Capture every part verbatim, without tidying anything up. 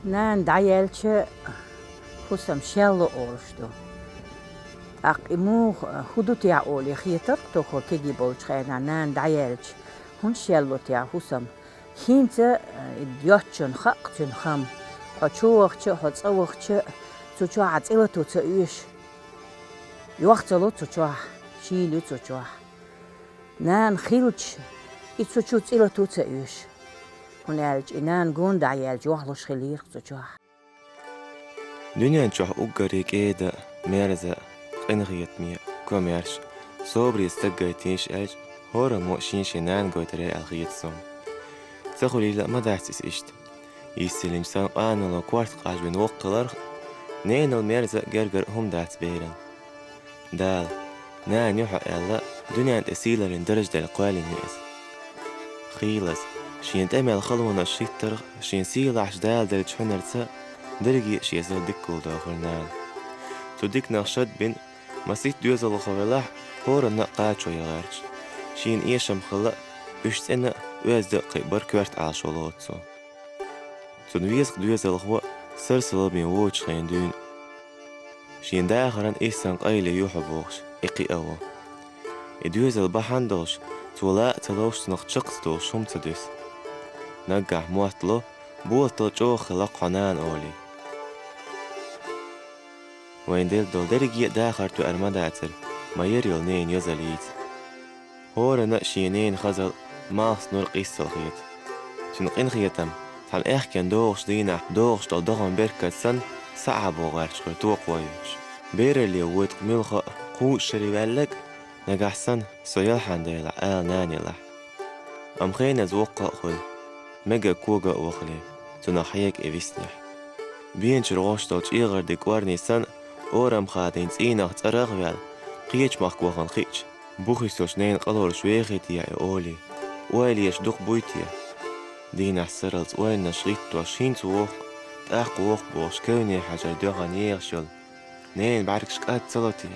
Нана дӀаяьлча, хӀусам шелло олуш ду. ТӀаккха и муха, хӀун ду техьа олий хетар-кх тохо кегий болчу хенахь, нана дӀаяьлча, хӀунда шелло техьа хӀусам? ХӀинца, э, йоцчунна хаьа-кх цуьнан хам. Хьо чу вахча а, хьо цӀа вахча а, цу чохь а цӀе лато ца оьшу. Йох ца ло цу чохь, шийла ю цу чохь. Нана хилча, и цу чу цӀе лато ца оьшу. ХӀунда аьлча и нана гонна дӀаяьлча, йохлуш хилийра-кх цу чохь. Дуьнен чохь уггаре кӀеда а, мерза а, къинхетаме а, комаьрша а, собаре стаг гайтийша аьлча, хӀораммо а шен-шен нана гойтур яра аьлла хета суна. Ца хуьлийла а ма дац иза иштта. Йисилинчу санна къаналло корта къажбина воккха хиларх, ненал мерза а, гергара а хӀума дац беран. Дала, нана ю хьо аьлла, дуьнен тӀе сийлаллин даржаделла кхоьллина ю иза. Хийлаза, шена тӀе мел халонаш хӀиттарх, шен сийлахьчу Дала деллачу хьуьнарца дерриге а шен зал дика гулдохура нана. Цу диканах шад бина, масийтта доьзалхо велахь а, хӀоранна а кхачо ян гӀерташ, шена эшам хилла а, уьш цӀена а, оьзда а кхиа бара коьрта Ӏалашо лоцу цо. Цунна веза-кх доьзалхо а, сарсаламе воцучу хенахь дуьйна а. Шен дахаран иссанна къайле ю хьо бохуш, и кхиа а во. И доьзал бахьана долуш, цо лаа а ца ловш, цунах чекх ца долуш хӀума ца дуьсу. Наггахь мотт ло, болаталла чӀогӀа хилла-кх хьо, нана, олий. Вайн делла долу дерриге а дахар тоьар ма дацара, ма яра йолу ненан йозаллица. ХӀоранна а шен ненан хазалла малх снур къийсалла хета. Цуьнан къинхетам, цхьана аьхкенна догӀучу дийнахь догӀуш долу догӀан беркат санна, схьа а богӀу гӀерташ хир токхо а йоьдуш. Бералле войту-кх муьлхха а, кхузткъа шаре ваьлларг а, нагахь санна, со ялхьанделахь, ала нана елахь. Амма хеназа воккха а хуьлу, мегар кога а вахале, цунах хьега и виснехь. Беначуьра гӀош долу чӀегӀардиг кӀорни санна, орам хадийна цӀийнах цӀарах а ваьлла, кхечу махка вахана хиъча, бухиссочу ненан къалораш вехийтехьа и олий, ойла еш дукха буй те? Дийнахь сарралц ойланаш гӀиттош хӀинца воккху, тӀаккха воккху бохуш, кевне хьажар доьхна ехаш йолу ненан бӀаьргаш кӀад ца ло те?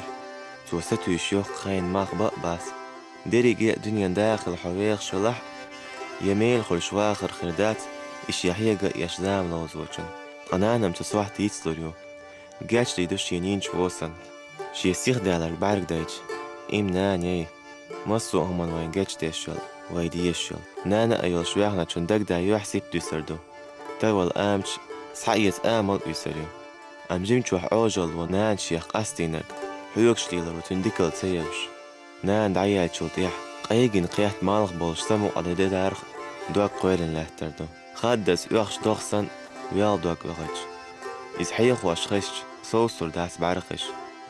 Цо сатуьйсуш йоккха хенан мах бан а бац. Дерриге а дуьненан дахар хьо вехаш велахь а, я мела хуьлуш вахар хир дац и шен хьега а еш зама ловзочун. Ткъа нанам цу сохьта йицлур ю. Гечдийр ду шена йинчу вон санна. Шен сихдаларг бӀаьрг дайча, имма, нана, яй, массо а хӀуманна вайна гечдеш йолу, вай дезаш йолу. Нана а йолуш ваьхначун дагадаа юьхь-сибат дуьсур ду. Тар вала амачу, схьаэца амал а уьсур ю. Амма жимчохь Ӏожалло нана шех къастийнарг хьоьгуш леларо цуьнан дикалла ца евзаш. Нана дӀаяьллачул тӀаьхьа къегина кхетта малх болуш самукъаде де дарх дог кхоьллина лаьттар ду. Хаддаза оьхуш догӀа санна, вел дог оьхуьйтуш. Иза хьехош хезча, совсур дац бӀаьрхиш.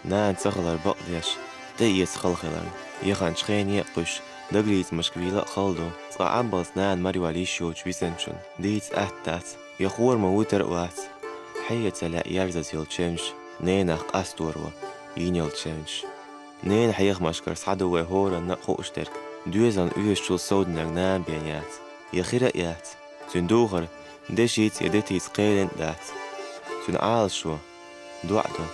Нана ца хилар бакъдеш, тӀеэца хала хиларна, яханчу хене а кхуьссуш, дагалецамашка вийла а хала ду, цкъа Ӏамбалц нана марйолла йиш йоцуш висинчун. Дийца атта дац, я хӀора ма вуьтур а вац. Хьеца лаьа ерзаза йолу чевнаш, ненах къасторо йина йолу чевнаш. Ненан хьехамашкара схьаду вай хӀоранна а хууш дерг. Доьзална оьшучул совдинарг нана бен яц, я хир а яц. Цуьнан духар дешица я детица кхелина а дац. Цуьнан Ӏалашо доӀа ду,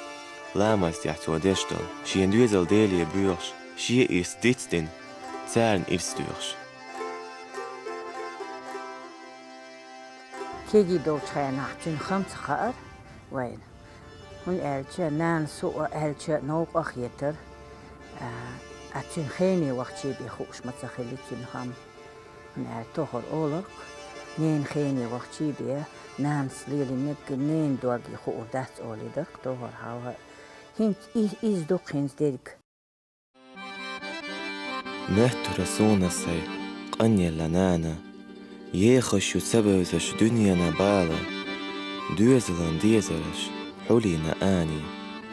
ламаз тӀехь цо деш долу, шен доьзал Деле боьхуш, шен ирс дицдина, царна ирс доьхуш. Кегий долчу хенахь цуьнан хам ца хаьара вайна. ХӀунда аьлча нана суо аьлча новкъа а хетара, а, а цуьнан хене вахчий бен хууш ма ца хилли цуьнан хам. ХӀунда аьлча тохара олург, ненан хене вахчий бен, нанас лелийнарг ненан дог хуур дац олий дара-кх тохара хьалха. ХӀинца и-, иза ду-кх хӀинца дерг. Моьттура суна сайн къанъелла нана, ехаш ю ца бевзаш дуьненан бала, доьзалан дезараш хьулийна ани,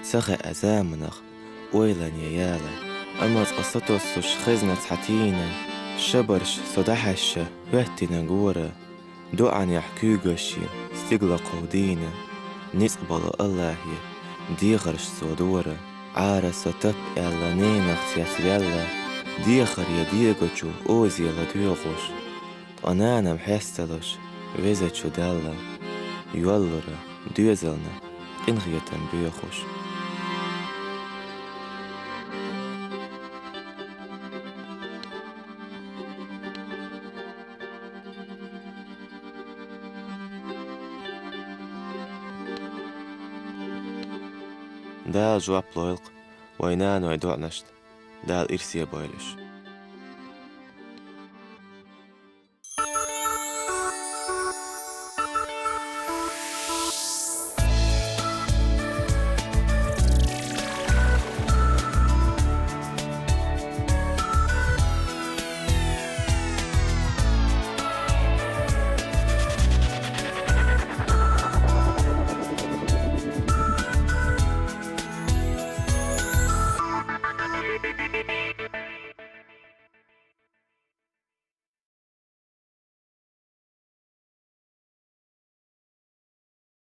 ца хаьа заманах ойлане яла. Амма цкъа сатоссуш хезна цхьа тийна, шабарш со дӀахьаьжча хӀоьттина гора, доӀанехь куьйгаш йина, стиглахъов дийна, ницкъ болу Аллахье дехарш цо дора. Ӏара со тап аьлла, ненах цецваьлла, дехар я дегачу озела доьхуш, ткъа нанам хьесталуш везачу Далла, йоллура доьзална къинхетам боьхуш. Дала жоп лойла-кх вай наной доӀанашта, Дала ирсе бойла уж.